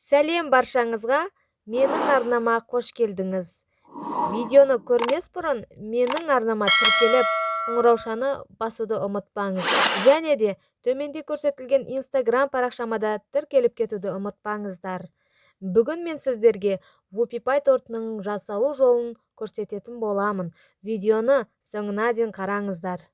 Сәлем баршаңызға, менің арнама қош келдіңіз. Видеоны көрмес бұрын менің арнама тіркеліп, қоңыраушаны басуды ұмытпаңыз. Және де төменде көрсетілген Instagram парақшама да тіркеліп кетуді ұмытпаңыздар. Бүгін мен сіздерге вупи пай тортының жасалу жолын көрсететін боламын. Видеоны соңына дейін қараңыздар.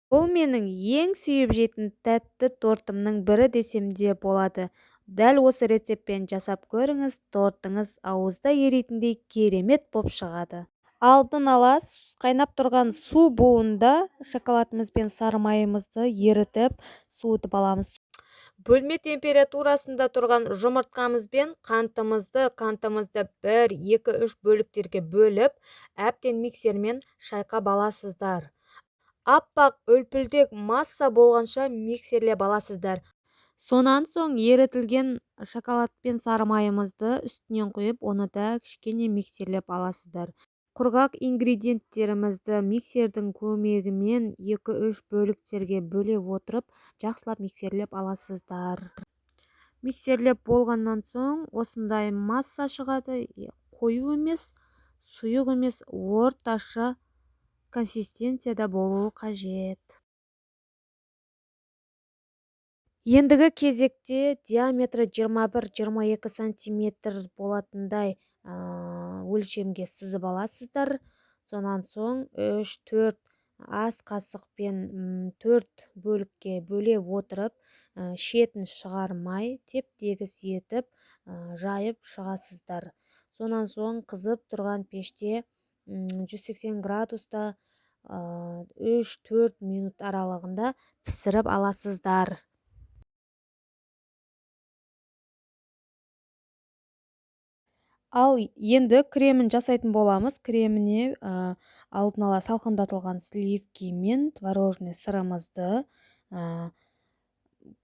Бұл менің ең сүйіп жейтін тәтті тортымның бірі десем де болады. Дәл осы рецептпен жасап көріңіз, тортыңыз ауызда еритіндей керемет боп шығады. Алдын ала қайнап тұрған су буында шоколадымыз бен сары майымызды ерітіп, суытып аламыз. Бөлме температурасында тұрған жұмыртқамыз бен қантымызды 1, 2, 3 бөліктерге бөліп, әбден миксермен шайқап аласыздар. Аппақ үлпілдек масса болғанша миксерлеп аласыздар. Сонан соң ерітілген шоколад пен сары майымызды үстінен құйып, оны да кішкене миксерлеп аласыздар. Құрғақ ингредиенттерімізді миксердің көмегімен 2-3 бөліктерге бөле отырып, жақсылап миксерлеп аласыздар. Миксерлеп болғаннан соң осындай масса шығады. Қою емес, сұйық емес, орташа консистенцияда болуы қажет. Ендігі кезекте диаметрі жиырма бір, жиырма екі сантиметр болатындай өлшемге сызып аласыздар. Сонан соң үш-төрт ас қасықпен, 4 бөлікке бөле отырып, шетін шығармай, теп-тегіс етіп, жайып шығасыздар. Сонан соң қызып тұрған пеште, жүз сексен градуста, үш-төрт минут аралығында пісіріп аласыздар. Ал енді кремін жасайтын боламыз. Креміне, алдын ала салқындатылған сливки мен творожный сырымызды,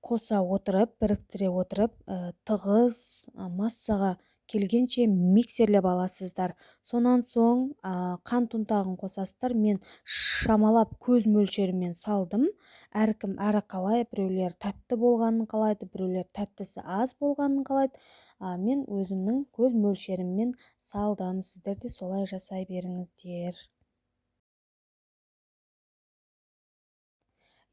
қоса отырып, біріктіре отырып, тығыз массаға келгенше миксерлеп аласыздар. Сонан соң, қант ұнтағын қосасыздар. Мен шамалап көз мөлшерімен салдым. Әркім әрі қалай, біреулер тәтті болғанын қалайды, біреулер тәттісі аз болғанын қалайды. Мен өзімнің көз мөлшеріммен салдым. Сіздер де солай жасай беріңіздер.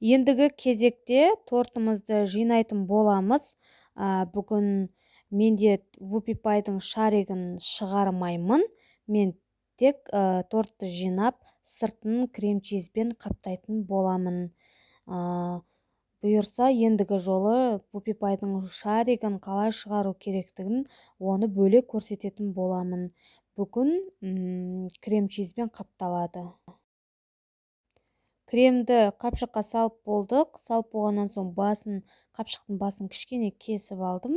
Ендігі кезекте тортымызды жинайтын боламыз. Бүгін менде вупи пайдың шаригін шығармаймын. Мен тек, тортты жинап, сыртын крем-чизбен қаптайтын боламын. Бұйырса, ендігі жолы вупи пайдың шаригін қалай шығару керектігін оны бөлек көрсететін боламын. Бүгін, крем-чизбен қапталады. Кремді қапшыққа салып болдық. Салып болғаннан соң қапшықтың басын кішкене кесіп алдым.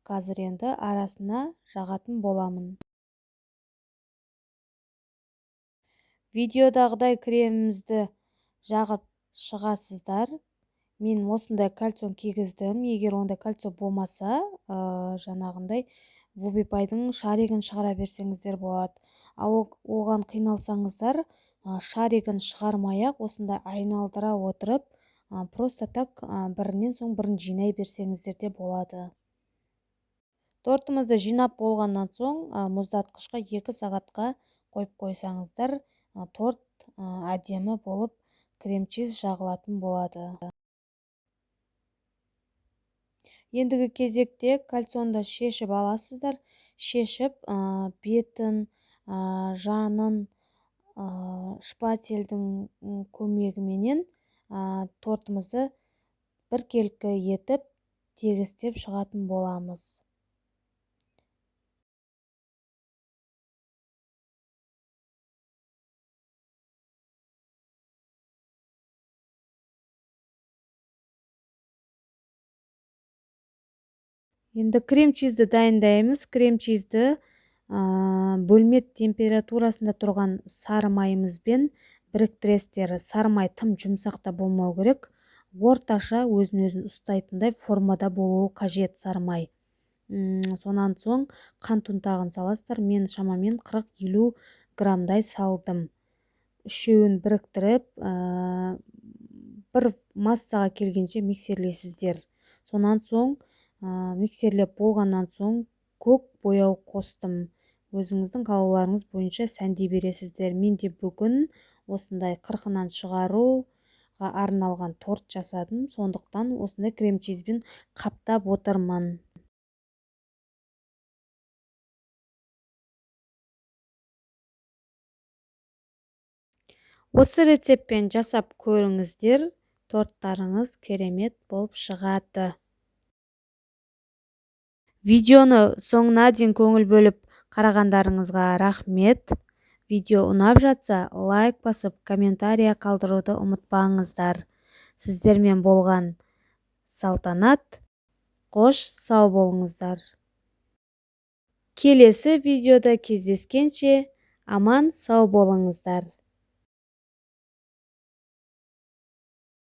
Қазір енді арасына жағатын боламын. Видеодағыдай кремімізді жағып шығасыздар. Мен осындай кальцон кигіздім. Егер ондай кальцо болмаса, жаңағындай вупи пайдың шаригін шығара берсеңіздер болады. Ал оған қиналсаңыздар, шаригін шығармай-ақ осындай айналдыра отырып, просто так, бірінен соң бірін жинай берсеңіздер де болады. Тортымызды жинап болғаннан соң, мұздатқышқа 2 сағатқа қойып қойсаңыздар, торт, әдемі болып крем-чиз жағылатын болады. Ендігі кезекте кальцонды шешіп аласыздар. Шешіп, бетін, жанын, шпательдің көмегіменен, тортымызды біркелкі етіп тегістеп шығатын боламыз. Енді крем-чизді дайындаймыз. Крем-чизді, бөлме температурасында тұрған сары майымызбен біріктіресіздер. Сары май тым жұмсақ та болмау керек. Орташа өзін-өзін ұстайтындай формада болуы қажет сары май. Сонан соң қант ұнтағын саласыздар. Мен шамамен қырық-елу граммдай салдым. Үшеуін біріктіріп, бір массаға келгенше миксерлейсіздер. Сонан соң, Миксерлеп болғаннан соң көк бояу қостым. Өзіңіздің қалауларыңыз бойынша сәндей бересіздер. Мен де бүгін осындай қырқынан шығаруға арналған торт жасадым. Сондықтан осындай крем-чизбен қаптап отырмын. Осы рецептпен жасап көріңіздер, торттарыңыз керемет болып шығады. Видеоны соңына дейін көңіл бөліп қарағандарыңызға рахмет. Видео ұнап жатса, лайк басып, комментария қалдыруды ұмытпаңыздар. Сіздермен болған Салтанат. Қош, сау болыңыздар. Келесі видеода кездескенше аман сау болыңыздар.